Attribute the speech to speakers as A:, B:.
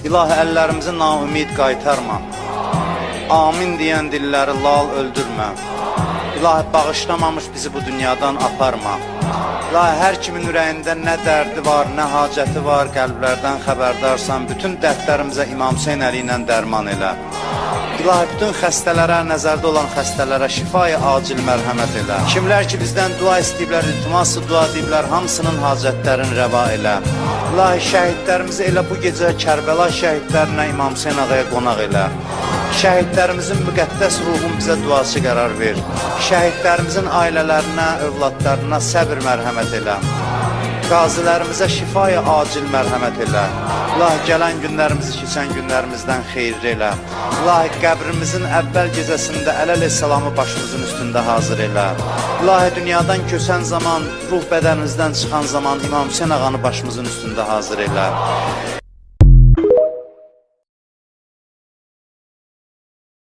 A: İlahi, əllərimizi naümid qaytarma. Amin deyən dilləri lal öldürmə. İlahi, bağışlamamış bizi bu dünyadan aparma. İlahi, hər kimin ürəyində nə dərdi var, nə hacəti var, qəlblərdən xəbərdarsan, bütün dərdlərimizə İmam Hüseyn əli ilə dərman elə. İlahi, bütün xəstələrə, nəzərdə olan xəstələrə şifayı acil mərhəmət elə. Kimlər ki bizdən dua istəyiblər, iltiması dua deyiblər, hamısının hacətlərini rəva elə. İlahi, şəhidlərimizi elə bu gecə Kərbəla şəhidlərinə İmam Hüseyn ağaya qonaq elə. Şəhidlərimizin müqəddəs ruhun bizə duası qərar ver. Şəhidlərimizin ailələrinə, övladlarına səbr mərhəmət elə. Qazilərimizə şifayı acil mərhəmət elə. İlahi, gələn günlərimizi keçən günlərimizdən xeyirli elə. İlahi, qəbrimizin əvvəl gecəsində Əli əleyhissalamı başımızın üstündə hazır elə. İlahi, dünyadan köçən zaman, ruh bədənimizdən çıxan zaman İmam Hüseyn ağanı başımızın üstündə hazır elə.